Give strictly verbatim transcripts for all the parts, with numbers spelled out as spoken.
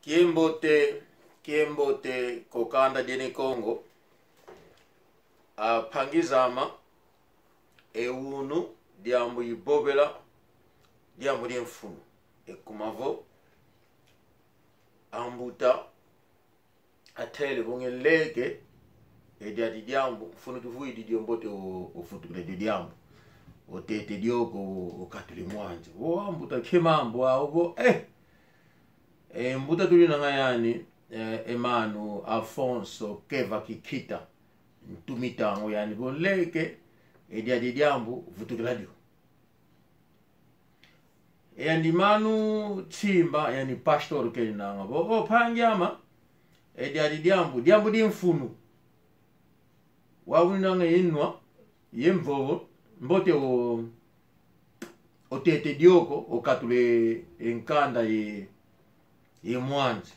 Kiambote, kiambote kwa kanda dia Ne Kongo. A mpangi zame, e wunu diambu ivovela, diambu dia mfunu. E kuma vo ambuta atele vo nge nleke, e diadi diambu, mfunu tuvwidi dio mbote o, o futukila dio diambu. Otete dioko, o, okatula e mwanzi. O ambuta, nkia mambu awu? Vo, eh! E mbuta tuninanga yani, eh, e mano Afonso Keva Kikita, Ntumitango, yani vo nleke, e diadi diambu vutukila dio. E yandi mano Tsimba, yani pastor, keninanga vo: "O mpangi ame, e diadi diambu, diambu dia mfunu. Wau uninanga ye nwa, ye mvovo, mbote o, otete dioko, okatula e nkanda ye, ye mwanzi."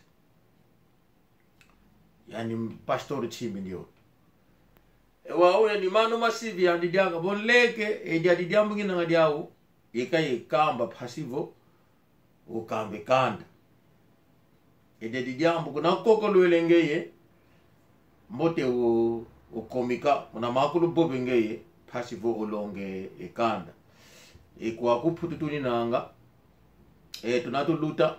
Yani pastor Tsimba ndio. E wau yani mano Masivi, yandi diaka vo nleke, e diadi diambu nginanga diau, yeka ye kamba mpasi vo okamba e kanda. E diadi diambu kuna koko lwele ngeye, mbote o, okomika, muna makulu vova ngeye, mpasi vo olonga e kanda. E kwaku Mputu tuninanga, e tuna tuluta,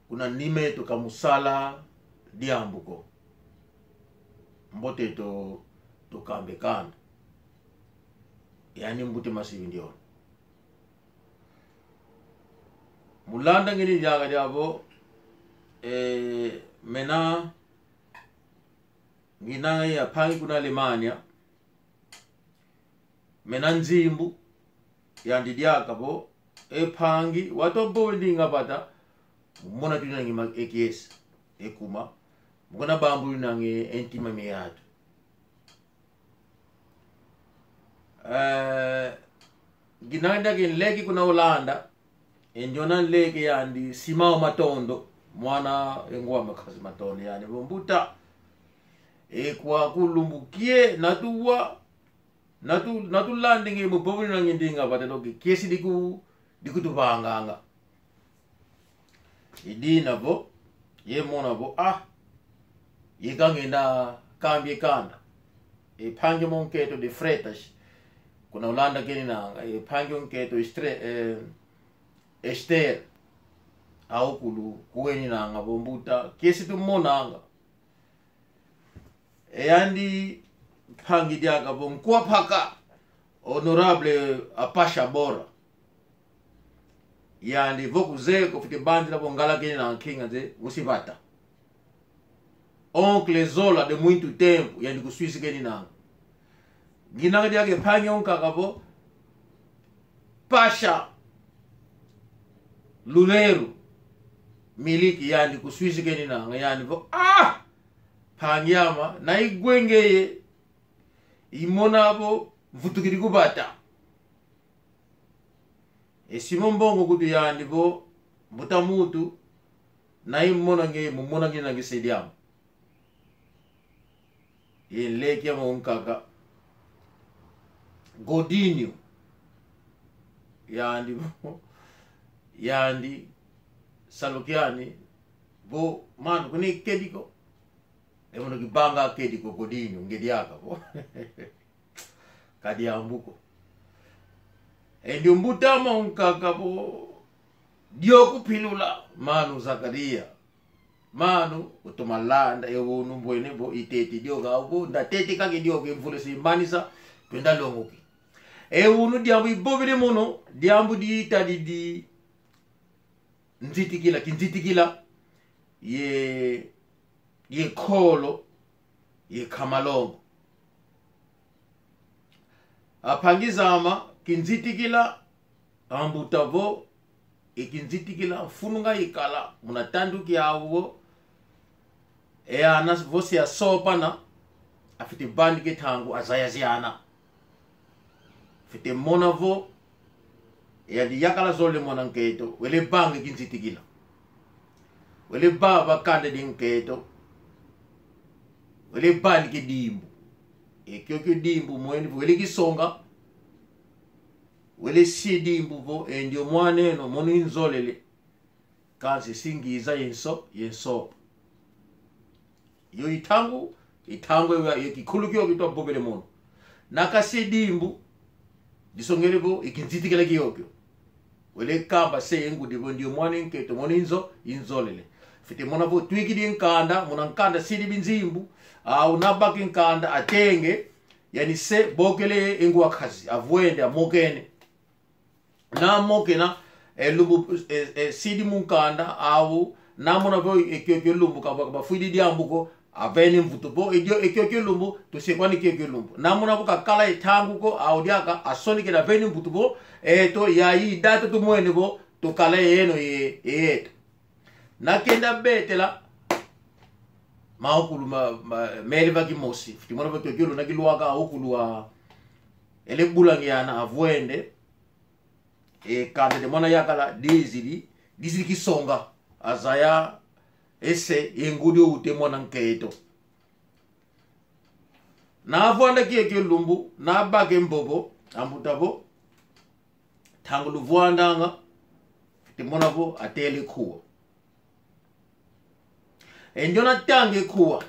kuna nima eto ka mu sala diambu ko. Mbote to, tokamba e kanda. Yani mbuta Masivi ndio. Mu landa ngina diaka dia vo, eh, mena, ngina ya mpangi kuna Alemanha, mena Nzimbu, yandi diaka vo: "E mpangi, wau tuvova ndinga vata, mona tuninanga e kiese, e kuma, mu kuna bambuninanga e ntima mia atu." Eh, ngina diaka e nleke kuna Holanda, e ndiona nleke yandi Simão Matondo, mwana e ngwa Makazi Matondo, yani vo: "Mbuta, e kwaku lumbu kie, na tuwa, na tu, na tulanda nge mu vova nge ndinga vata, donc kiese diku, dikutuvanganga." I dina vo, yamona vo, ah, yeka nge na kamba e kanda. E mpangi ame nkento de Freitas, kuna Holanda keninanga, e mpangi ame nkento Estre-, eh, Esther, au kulu kueninanga vo: "Mbuta, kiese tumonanga." E yandi mpangi diaka vo: "Nkwa mpaka, honorable Apache Abora." Yandi vo: "Kuzeye ko, fwete banzila vo ngala keninanga nkinga nze, musi vata. Oncle Zola de muito tempo, yandi ku Suisse keninanga." Ngina diaka e mpangi ame nkaka vo: "Pasha Luleru Miliki, yandi ku Suisse keninanga." Yani vo: "Ah! Mpangi ame, na igwe ngeye, imona vo mvutukidi ku vata." E Simão Mbongo kutu yandi vo: "Mbuta muntu, na imona nge, mu mona ngina nge se diambu." E nleke ame nkaka Godinho, yandi vo, yandi salu kiani vo: "Mano, kuna kedi ko?" E mono kivanga kedi ko, Godinho, nge diaka vo: "Ka diambu ko." E ndio mbuta ame nkaka vo: "Dioku pilula, mano Zakaria. Mano, utoma landa e wunu, mbwene vo itete dioku, vo nda tete kaka e dioku, e mvula se imanisa, twenda longoki." E wunu diambu ivovele mono, diambu ditadidi nzitikila, kinzitikila, ye, ye nkolo, ye nkama longo. A mpangi zame, kinzitikila, ambuta vo, e kinzitikila, mfunu nga ikala muna tandu kiau vo, e ana vo se asompana, afwete vanika e ntangu azayaziana. Fwete mona vo, e yandi yakala zolele mwana nkento, wele vanga e kinzitikila. Wele vava kanda dia nkento. Wele vanika e dimbu. E kiokio dimbu mwene vo wele kisonga. Wele sia e dimbu vo, e ndio mwan'eno, mono inzolele. Kansi si ngiza ye nso, ye nso. Yo i ntangu, i ntangu ya, ya kikulu kiokio twavovele mono. Na kase dimbu, disongele vo i kinzitikila kiokio. Wele kamba se e ngudi vo ndio mwana nkento, mono i nzo-, i nzolele. Fwete mona vo twikidi nkanda, muna nkanda sidi binzimbu, au na baki nkanda, atenge, yani se bokele e ngwa nkazi, avwende, amokene. Na mokena, e lumbu, e, e, sidi mu nkanda, au, na mona vo e kiokio lumbu ka ba, ka bafwidi diambu ko, avene mvutu vo, e dio, e kiokio lumbu, tusi kwandi kiokio lumbu. Na mona vo kakala e ntangu ko, au diaka, asonekene avene mvutu vo, eto, yayi data tumwene vo, tukala yeno ye, ye yeto. Na kenda betela, maokulu ma, ma, mele va kimosi. Fwete mona vo kiokio lu na kilwaka, okulu wa, ele bula ngiana, avwende, e kanda dia mwana yakala dizidi, dizidi kisonga. Azaya e se, e ngudi owuta e mwana nkento. Na vwanda kiokio lumbu, na baka e mvovo, ambuta vo. Ntangu luvwandanga, fwete mona vo atele nkuwa. E ndiona tanga e nkuwa.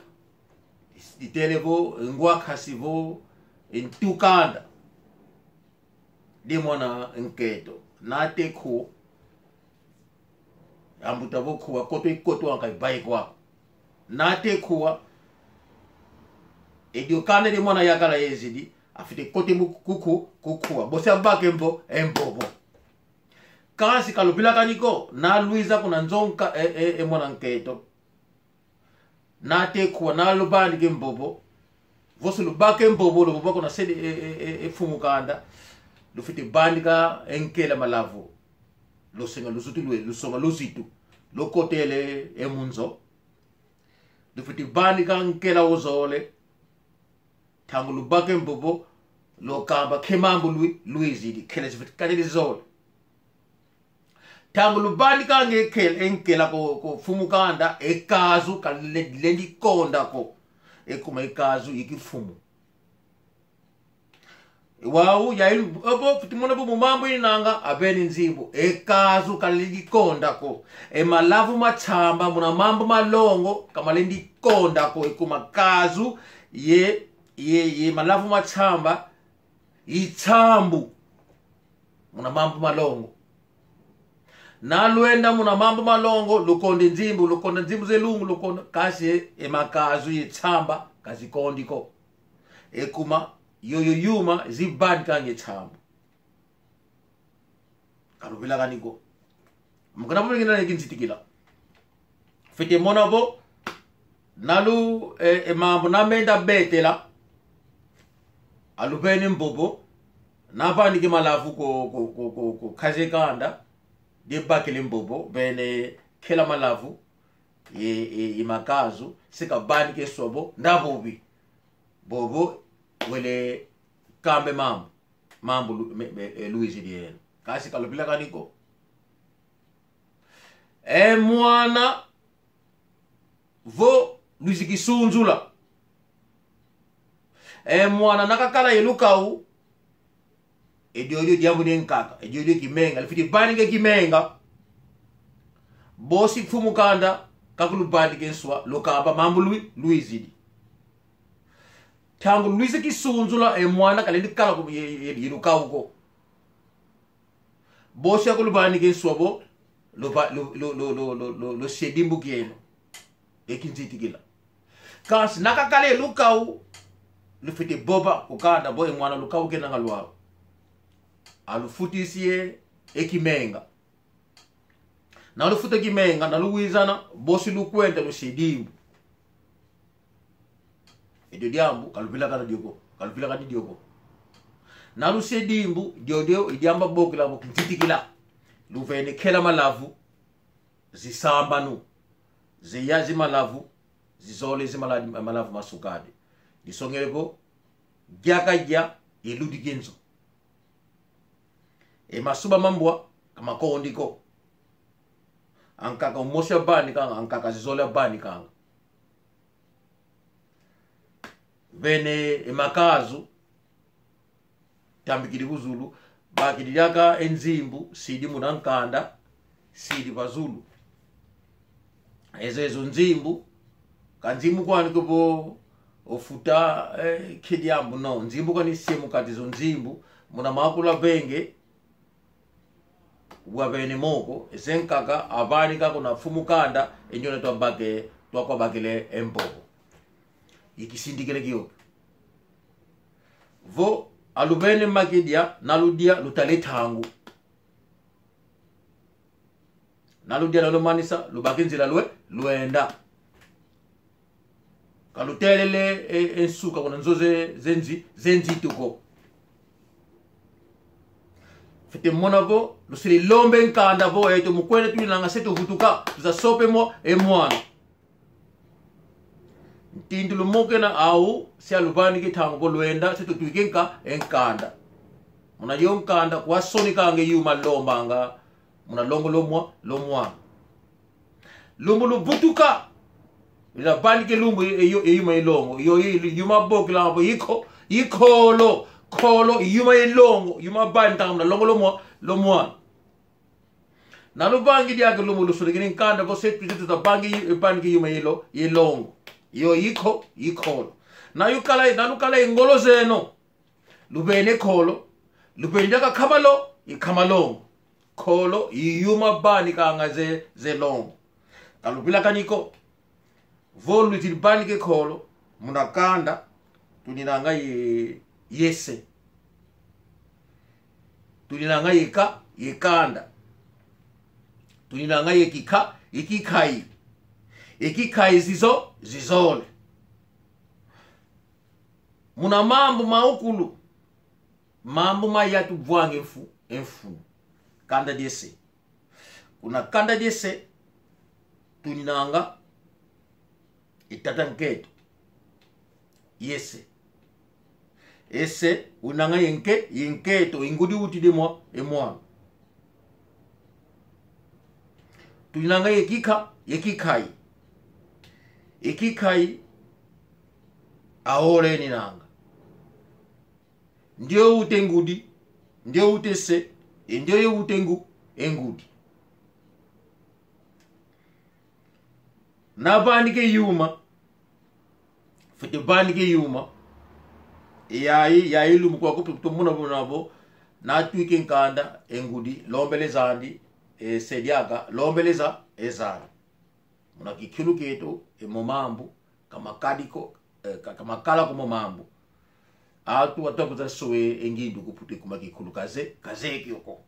Itele vo, ngwa nkazi vo, ntu kanda dia mwana nkento. Na tele nkuwa. Ambuta vo nkuwa, koto i koto anka ibai kwa. Na tele nkuwa. E dio kanda dia mwana yakala ezidi, afwete kota mu ku, ku, ku nkuwa. Bosi abaka e mvo, e mvovo. Kansi ka luvilakani ko, na lwiza kuna nzo nka, e, e, e mwana nkento. Na tele nkuwa, na lubandika e mvovo. Vo se lubaka e mvovo, luvova kuna se di, e, e, e, e mfumu kanda. Lufwete bandika e nkela malavu. Lusenga luzitu lwe, lusonga luzitu. Lukotele e mu nzo. Lufwete bandika nkela wa zole. Ntangu lubaka e mvovo, lukamba nkia mambu lwi-, lwizidi, nkela zifwete kala zole. Ntangu lubandikanga e nkela, e nkela ku, ku mfumu kanda, e kazu ka le-, lendi konda ko. E kuma e kazu i kimfumu. Wau, ya il-, obo, fwete mona vo mu mambu inanga, avene nzimbu. E kazu ka lendi konda ko. E malavu ma nsamba, muna mambu ma longo, ka malendi konda ko. E kuma kazu, ye, ye, ye malavu ma nsamba, i nsambu. Muna mambu ma longo. Na lwenda muna mambu ma longo, lukonda e nzimbu, lukonda nzimbu za e lungu, lukonda, kansi e makazu ye nsamba, ka zikondi ko. E kuma, yoyo yuma, zibandikanga e nsambu. Ka luvilakani ko. Mu kana vo ngina ye kinzitikila. Fwete mona vo, na lu, e, e mambu na menda betela, aluvene mvovo, na vandika e malavu ku, ku, ku, ku, ku nkazi a kanda, dia bakele mvovo, vene nkela malavu, e, e, e makazu, se ka bandika e nswa vo, nda vovi. Vovo, wele kamba e mambu. Mambu lu-, me, me, e, lwizidi yeno. Kansi ka luvilakani ko. E mwana vo lwizi kisunzula. E mwana na kakala ye lukau. E diodio diambu dia nkaka. E diodio kimenga. Lufwete bandika e kimenga. Bosi mfumu kanda, ka kulubandika e nswa, lukamba mambu lwi-, lwizidi. Ntangu lwizi kisunzula, e mwana ka lendi kala ku ye, ye, ye lukau ko. Bosi akulubandika e nswa vo, luva-, lu, lu, lu, lu, lu, lu, lusia e dimbu kieno. E kinzitikila. Kansi na kakala ye lukau, lufwete vova ku kanda vo e mwana lukau kenanga lwau. Alufutisi e, e kimenga. Na lufuta kimenga, na luwizana, bosi lukwenda lusia e dimbu. E dio diambu, ka luvilakana dio ko, ka luvilakani dio ko. Na lusia e dimbu, diodio i diambu bokila vo kinzitikila. Luvene nkela malavu, zisambanu, ziya zi malavu, zizole zi mala-, malavu ma sukadi. Disongele vo, diaka dia, e ludiki e nzo. E masuba ma mbwa, ka makondi ko. Ankaka umosi avandikanga, ankaka zizole avandikanga. Vene e makazu, tambikidi ku zulu, bakidi diaka e nzimbu, sidi muna nkanda, sidi va zulu. Ezo, ezo nzimbu. Ka nzimbu kwani ko vo ofuta, eh, nkia diambu, não. Nzimbu kani se mu kati zo nzimbu. Muna makula venge. Wavene moko, e se nkaka, avani kaka kuna mfumu kanda, e ndiona twabake, twakwabakele e mvovo. I kisindikila kio. Vo, aluvene makidia, na ludia, lutala e ntangu. Na ludia, na lumanisa, lubaka e nzila lwe-, lwenda. Ka lutelele e, e nsuka kuna nzo ze, ze nzi-, ze nzitu ko. Fwete mona vo, lusidi lomba e nkanda vo, eto mu kwenda tuinanga se tuvutuka, tuzaya sompa e mwa-, e mwana. Ntindu lumokena au, se aluvanike ntangu vo lwenda, se tutwika e nka-, e nkanda. Muna yo nkanda, kwasonikanga e yuma lombanga, muna longo lo mwa-, lo mwana. Lumbu luvutuka. Ila vanike lumbu e, e, e yuma ye longo. Yo, yo, yuma bokila vo i nko-, i nkolo. Nkolo, yuma ye longo. Yuma vanitanga muna longo lo mwa-, lo mwana. Na luvangi diaka lumbu lusonekene nkanda vo se tu-, se tuza vangi, vanike yuma ye lo-, ye longo. Yo i nko-, i nkolo. Na yukala, na lukala ye ngolo zeno. Luvene nkolo, luvene diaka nkama lo-, i nkama longo. Nkolo, i yuma vanikanga ze, ze longo. Ka luvilakani ko. Vo lwizidi vanike nkolo, muna kanda, tuinanga ye, ye se. Tuinanga ye ka-, ye kanda. Tuinanga ye kika-, ye kinkayi. Ye kinkayi zizo-, zizole. Muna mambu ma ukulu, mambu ma yatu vwanga e mfu-, e mfunu. Kanda die se. Kuna kanda die se, tuinanga e tata nkento. Ye se. E se, unanga ye nke-, ye nkento, e ngudi utidi e mwa-, e mwana. Tuinanga ye kika-, ye kinkayi. Ye kinkayi, aole ninanga. Ndio uta e ngudi, ndio uta e se, e ndio ye uta e ngu-, e ngudi. Na vanike yuma, fwete vanike yuma. Yayi, yayi lumbu kwaku tu-, tumona vo na vo, na twika e nkanda, e ngudi, lombele zandi, e se diaka, lombele za-, e zandi. Muna kikilu kieto, e mo mambu, ka makadi ko, eh, ka, ka makala ko mo mambu. Atu, atu akwiza soba e ngindu ku Mputu kuma kikilu ka ze-, ka zeye kio ko.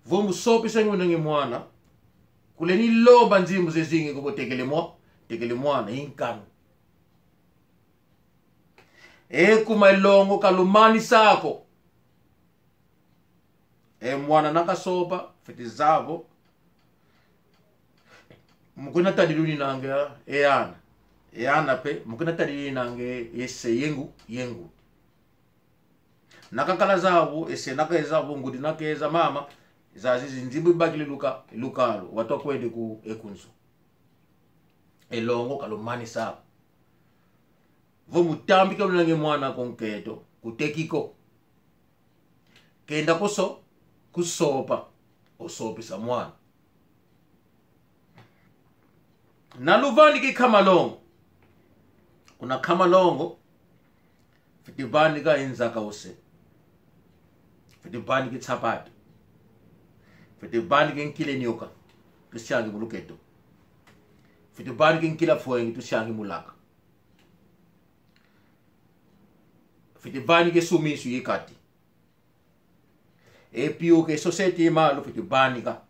Vo mu sompesa ngundange mwana, kulendi lomba nzimbu zazingi ko vo tekele mwa-, tekele mwana, i nkanu. E kuma e longo ka lumanisa ko. E mwana na kasompa, fwete zaya vo mu kuna tadi luinanga e ana. E ana mpe, mu kuna tadi luinanga e se ye ngu-, ye ngudi. Na kakala zaya vo, e se na keza vo, ngudi na keza mama, zazizi nzimbu ibakidi luka-, lukalu, watu akwenda ku-, e ku nzo. E longo ka lumanisa ko. Vo mu tambika unanga e mwana ku nkento, kuteki ko. Kenda ku so-, ku sompa, osompesa mwana. Na luvanike nkama longo. Kuna nkama longo, fwete vanika e nzaka o se. Fwete vanika e nsapatu. Fwete vanika e nkila e nyoka. Tusianga mu lukento. Fwete vanika e nkila fwenge, tusianga mu laka. Fwete vanika e sumisu ye kati. E piuka, e sosete ye malu fwete vanika.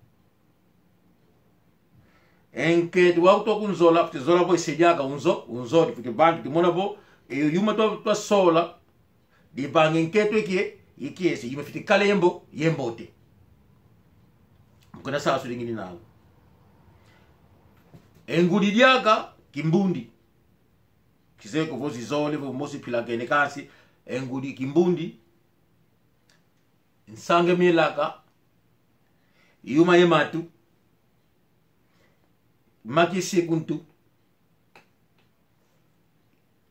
E nkento wau twa kunzola, fwete zola vo e se diaka unzo-, unzodi, fwete vani, fwete mona vo, e yuma twa, twa sola, divanga e nkento e kie-, e kiese, yuma fwete kala ye mbo-, ye mbote. Mu kuna sasudi ngina nau. E ngudi diaka, kimbundi. Kizeye ko vo zizole, vo mosi mpila kene kansi, e ngudi kimbundi, nsanga mie laka, yuma ye matu, makisi ye ku ntu,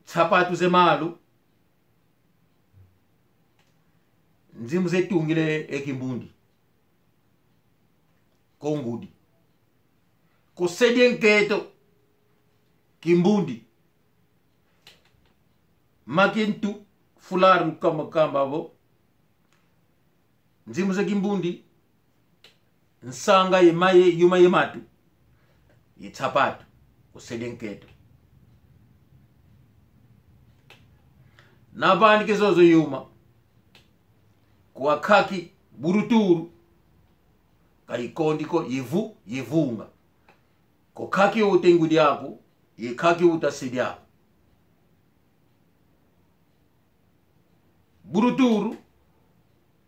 nsapatu ze malu, nzimbu ze tungila e kimbundi. Ko ngudi. Ko se dia nkento, kimbundi. Maki ntu, foulard, kamba kamba vo. Nzimbu za kimbundi, nsanga ye maye, yuma ye matu, ye nsapatu, ko se dia nkento. Na vanika zozo yuma, ko ankaki, buruturu, ka dikondi ko, ye vu-, ye vunga. Ko ankaki uta ngudi aku, ye ankaki uta se diaku. Buruturu,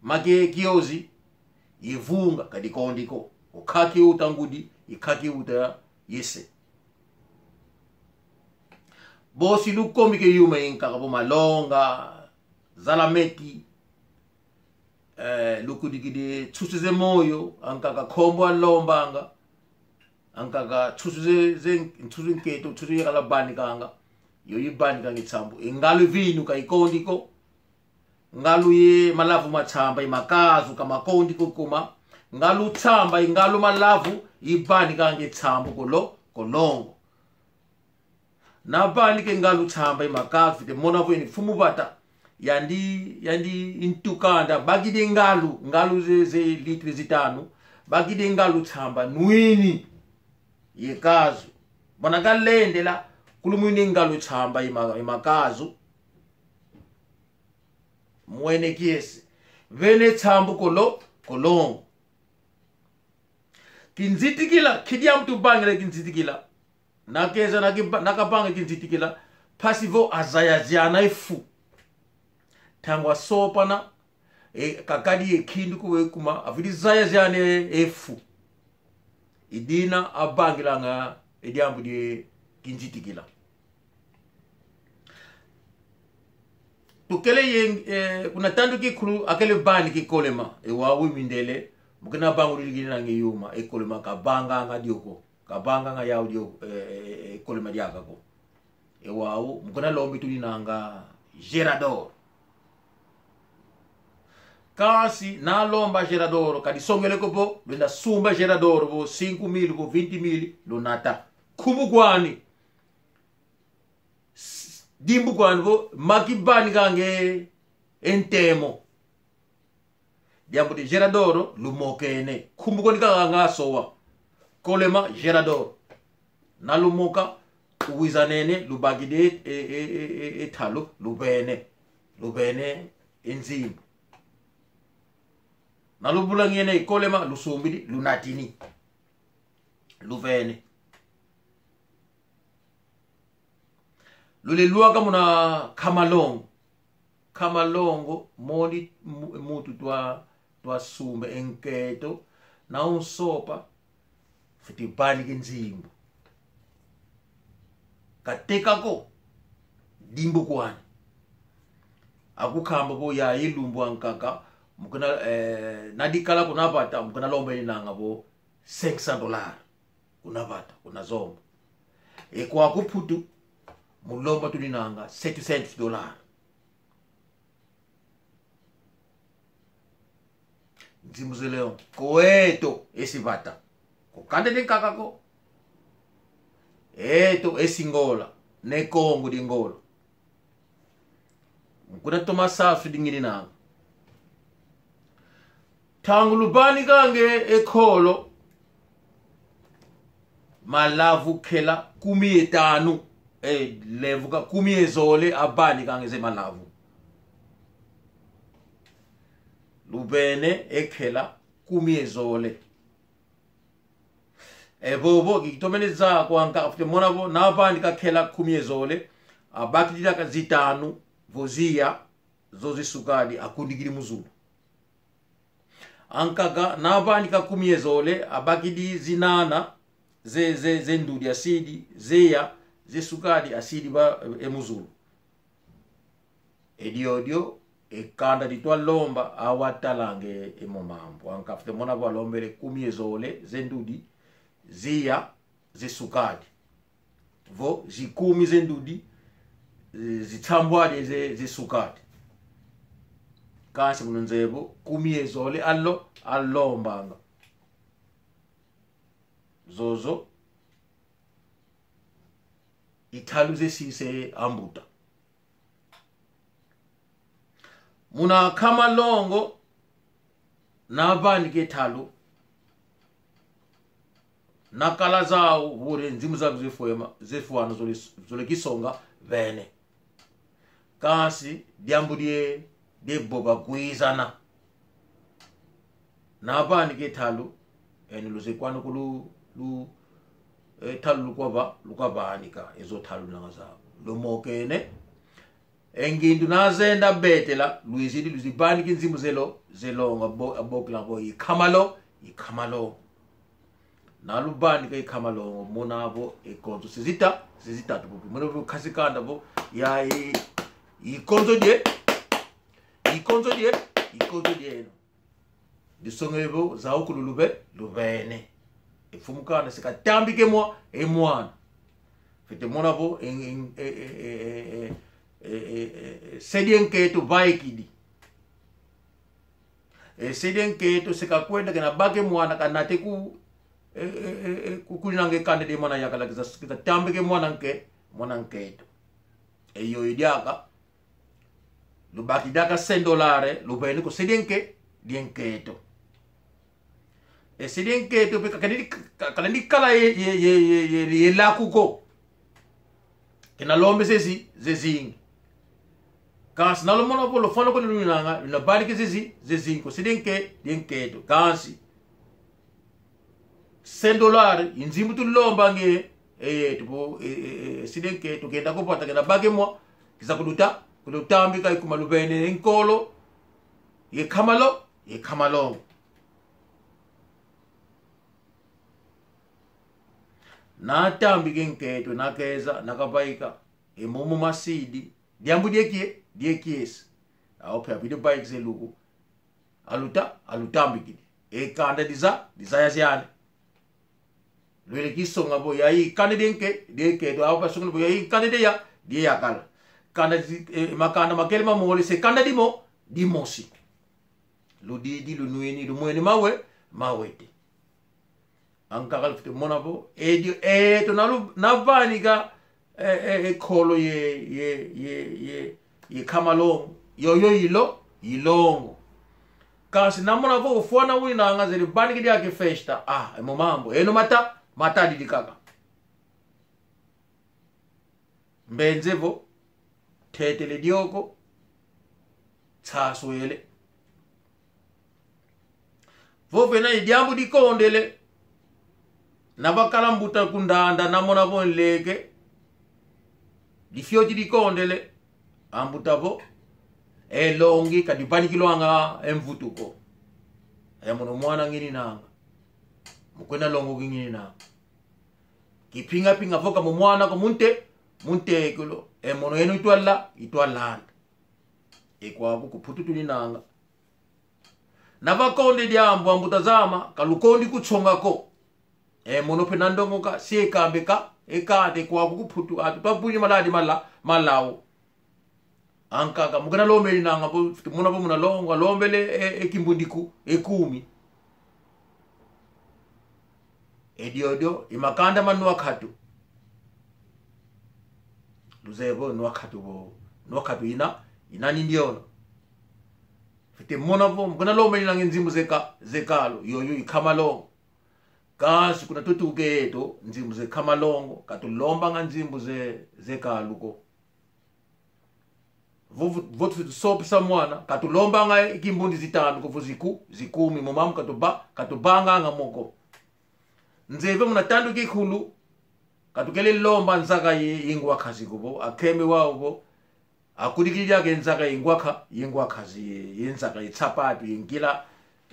make kiozi, ye vunga, ka dikondi ko. Ko ankaki uta ngudi, ye ankaki uta ye se. Bosi lukomike yuma yankaka vo malonga, zalameti, eh, lukudikidi nsusu ze moyo, ankaka nkombo alombanga, ankaka nsusu ze, ze, nsusu nkento, nsusu yakala vanikanga, yo ivanikanga nsambu. E ngalu vinu ka ikondi ko, ngalu ye malavu ma nsamba, ye makazu ka makondi ko kuma, ngalu nsamba, ye ngalu malavu, ivanikanga nsambu ko lo-, ko longo. Na vanika e ngalu nsamba ye makazu, fwete mona vo eni mfumu vata, yandi, yandi ntu kanda, bakidi e ngalu, ngalu ze, ze litre zitanu, bakidi e ngalu nsamba, nwini ye kazu. Bana kalendela, kulumwini e ngalu nsamba ye ma-, ye makazu. Mwene kiese. Vene nsambu ko lo-, ko longo. Kinzitikila, ki diambu tuvangila kinzitikila. Na keza na kiba-, na kavanga kinzitikila, mpasi vo azayaziana e fu. Ntangu asompana, e, kakadi ye nkindu ko we kuma, avwidi zayaziana e, e fu. I dina avangilanga e diambu dia kinzitikila. Tukele ye, eh, kuna tandu kinkulu akele vanika e kolema, e wau i mindele, mu kena vangudi kininanga e yuma, e kolema kavanganga dio ko, kavanganga yau dio, eh, eh, eh, e kolema diaka ko. E wau, mu kena lomba e tuninanga gerador. Kansi, na lomba gerador, ka disongele ko vo, lenda sumba gerador vo cinco mil, vo vinte mil, lunata. Nkumbu kwani. S-, dimbu kwani vo, maki vanikanga e ntemo. Diambu di gerador, lumokene. Nkumbu kwani kaka nga sowa. Kolema, gerador. Na lumoka, uwizanene, lubakidi e, e, e, e, e ntalu, luvene. Luvene e nzimbu. Na lubulangene e kolema, lusumbidi, lunatini. Luvene. Lule lwaka muna nkama longo. Nkama longo, mono mu-, muntu twa-, twasumba e nkento, na unsompa, fwete vanika e nzimbu. Kateka ko, dimbu kwani. Akunkamba vo yayi lumbu ankaka, mu kena, eh, na dikala kuna vata, mu kena lomba inanga vo cinq cents dollars. Kuna vata, kuna Zombo. E kwaku Mputu, mu lomba tuninanga setecentos dollars. Nzimbu zele yo, ko yeto esi vata. Ko kanda dia nkaka ko. Yeto esi Ngola, ne Kongo dia Ngola. Mu kuna toma sasu dingininanga. Ntangu luvanikanga e nkolo, malavu nkela kumi ye tanu, e, levuka kumi ye zole avanikanga ze malavu. Luvene e nkela kumi ye zole. E vovo, kikitomene zaya kwankaka, fwete mona vo, na avanika nkela kumi ye zole, abakidi diaka zitanu, vo ziya, zo zisukadi, akundikidi mu zulu. Ankaka, na avanika kumi ye zole, abakidi zinana, ze, ze, ze ndudi asidi, zeya, zisukadi asidi va, e mu zulu. E diodio, e kanda ditwa lomba, awa talanga e mo mambu. Ankaka fwete mona vo alombele kumi ye zole, ze ndudi, ziya, ze sukadi. Vo, zi kumi ze ndudi, eh, zi nsambwadi ze, ze sukadi. Kansi muna nzeye vo, kumi ye zole alo-, alombanga. Zozo, i ntalu zesisa ambuta. Muna Nkama Longo, na vanika e ntalu, na kala zau, vure nzimbu zau zefwema, zefwana zole, zole kisonga vene. Kansi, diambu die, die vova kwizana. Na vanika e ntalu, eno luzeye kwanu ku lu, lu, e ntalu lukwa va, lukwa vanika, e zo ntalu nanga zau. Lumokene, e ngindu na zenda betela, lwizidi luzeye vanika e nzimbu zelo, zelonga, vo, abokela vo, i Nkama Lo, i Nkama Lo. Na luvanika i Nkama Longo, mona vo e konzo se zita, se zitatu vo. Mona vo kansi kanda vo, ya i, i konzo die, i konzo die, i konzo die eno. Disongele vo, zau kulu luve, luvene. E mfumu kanda se katambika e mwa, e mwana. Fwete mona vo, e, e, e, se die nkento vaikidi. E se die nkento se kakwenda kenda baka e mwana kanata ku, e, e, e, e, ku, kunanga e kanda die mwana yakala kiza, kiza tambika e mwana nke, mwana nkento. E yoyo diaka, lubaki diaka cem dolare, luvene ku se die nke, die nkento. E se die nkento mpe ka, ka, ka, kalendi kala ye, ye, ye, ye, ye, ye laku ko. Kenda lomba zezi, zezingi. Kansi na lumona vo lufwana ko ni luninanga, luna vanika zezi, zezingi ko. Se die nke, die nkento. Kansi cem dolare, i nzimbu tulombange, e, tu vo, e, e, e, se die nkento, kenda ku vata, kenda baka e mwa, kiza kuluta, kulutambika, i kuma luvene e nkolo, ye Nkama Lo, ye Nkama Longo. Na tambika e nkento, na keza, na kavaika, e momo masidi, diambu die kie, die kiese. Au mpe avidi vaikisa e luku. Aluta, alutambikidi. E kanda diza, dizaya ziani. Lwele kisonga vo, ya i kanda die nke, die nkento, au mpe asongele vo, ya i kanda die ya, die yakala. Kanda di, e, makanda makele mamole, se kanda dimo, dimosi. Ludidi, lunwini, lumwene mawe, mawete. Ankaka lufwete mona vo, e dio, e, to na lu, na vanika, e, e, e nkolo ye, ye, ye, ye, ye Nkama Longo. Yoyo i Lo, i Longo. Kansi na mona vo, ufwana winanga zele vanikidi diaka e festa. Ah, e mo mambu. Eno mata, matadidi kaka. Mbenze vo, tetele dioko, nsaswele. Vo vena i diambu dikondele, na vakala mbuta ku ndanda, na mona vo nleke, difioti dikondele, ambuta vo, e longi ka divanikilwanga e mvutu ko. E mono mwana ngininanga. Mu kwenda longo kingininanga. Kipinga-pinga vo ka mu mwana ko mu nte, mu ntekelo. E mono yeno itwala, itwalanda. E kwaku ku Mputu tuninanga. Na vakonde diambu ambuta zama, ka lukondi kunsonga ko. E mono mpe na ndongoka, si e kambe ka, e kanda e kwaku ku Mputu, atu twa vunyi maladi mala, malau. Ankaka, mu kenda lombele nanga vo, muna vo muna longo, alombele e, e kimbundiku, e kumi. E diodio, i makanda ma Nwakatu. Luzeye vo Nwakatu vo, Nwakatu ina, ina ni ndiona. Fwete mona vo, mu kenda lombele nanga nzimbu ze ka, ze kalu, yoyo i Nkama Longo. Kansi kuna tutuka yeto, nzimbu ze Nkama Longo, ka tulombanga nzimbu ze, ze kalu ko. Vo, vo, vo tu, tu sopisa mwana, ka tulombanga e kimbundi zitanu ko vo ziku, zikumi, mo mambu ka tuva, ka tuvanganga mo ko. Nzeye vo muna tandu kinkulu, ka tukele lomba nzaka ye, ye ngwa nkazi ko vo, akeme wau vo, akudikidi diaka e nzaka ye ngwa nka, ye ngwa nkazi ye, ye nzaka ye nsapatu, ye nkila,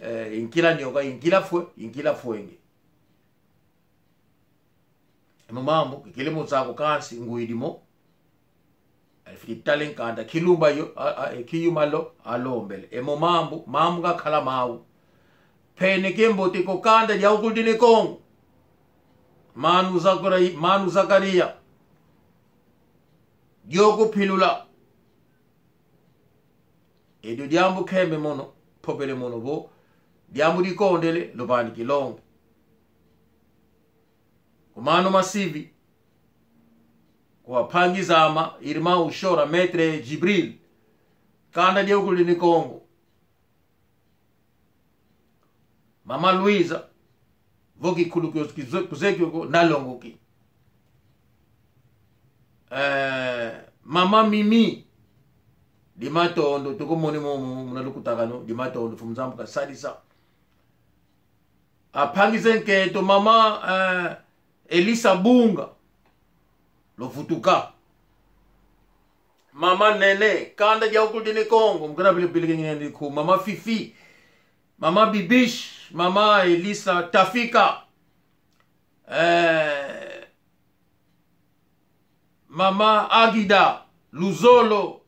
eh, ye nkila nyoka, ye nkila fwe, ye nkila fwenge. E mo mambu, kikele mo zaya ko kansi ngwidi mo. Alifwete tala e nkanda, kilumba yo, a, a, e kiyuma lo, alombele. E mo mambu, mambu ngakala mau. Mpeneke mbote ko kanda diawu kulu dia Ne Kongo. Manu Zakari-, Manu Zakaria. Dioko pilula. E dio diambu kembe mono, mpovele mono vo, diambu dikondele, luvani kilongo. Ku mano masivi, Kwa mpangi zama, irmão Ushora, Maître Djibril. Kanda diawukulu dia Ne Kongo. Mama Luiza, vo kinkulu kio kize-, kuzeye kiokio, nalonguki. Eh, Mama Mimi, dia matondo, tukumoni mu, mu, muna lukutakanu, dia matondo, Mfumu Nzambi kasadisa. A mpangi za nkento, Mama, eh, Elisa Bunga, luvutuka. Mama Nene, kanda diawukulu dia Ne Kongo, mu kuna vile vile kenge ni ku, Mama Fifi, Mama Bibiche, Mama Elisa Tafika, eh, Mama Agida, luzolo,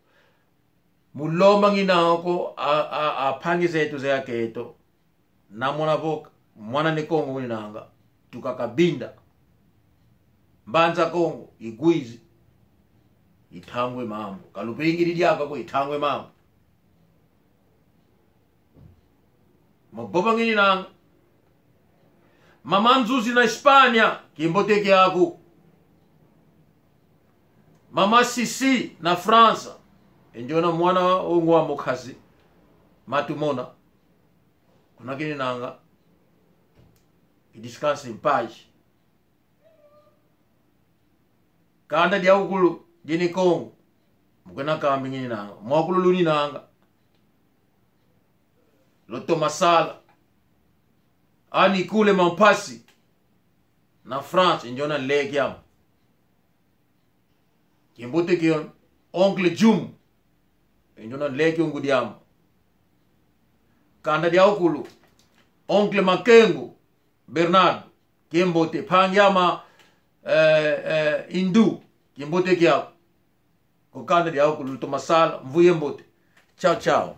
mu lomba ngina ko a, a, a mpangi zeto za nkento. Na mwana vo, mwana Ne Kongo winanga. Tuka Cabinda. Mbanza Kongo, ikwizi. Itangwe mambu. Ka luvingidi diaka ko, itangwe mambu. Mu vova ngininanga. Mama Nzuzi na Espanha, kiambote kiaku. Mama Sisi na França. E ndiona mwana o ngwa Mukazi. Matumona. Kuna kininanga. Que descanse em paz. Kanda diawukulu dia Ne Kongo. Mu kuna kambi ngininanga. Mwakulu luninanga. Lutoma sala. Ani kule mampasi. Na França, e ndiona nleke ame. Kiambote kio, Oncle Jum. E ndiona nleke o ngudi ame. Kanda diawukulu. Oncle Makengo, Bernardo. Kiambote, mpangi ame, eh, eh, Indu. Kiambote kiaku. Ku kanda diawukulu, lutoma sala, mvu yambote. Tchau, tchau.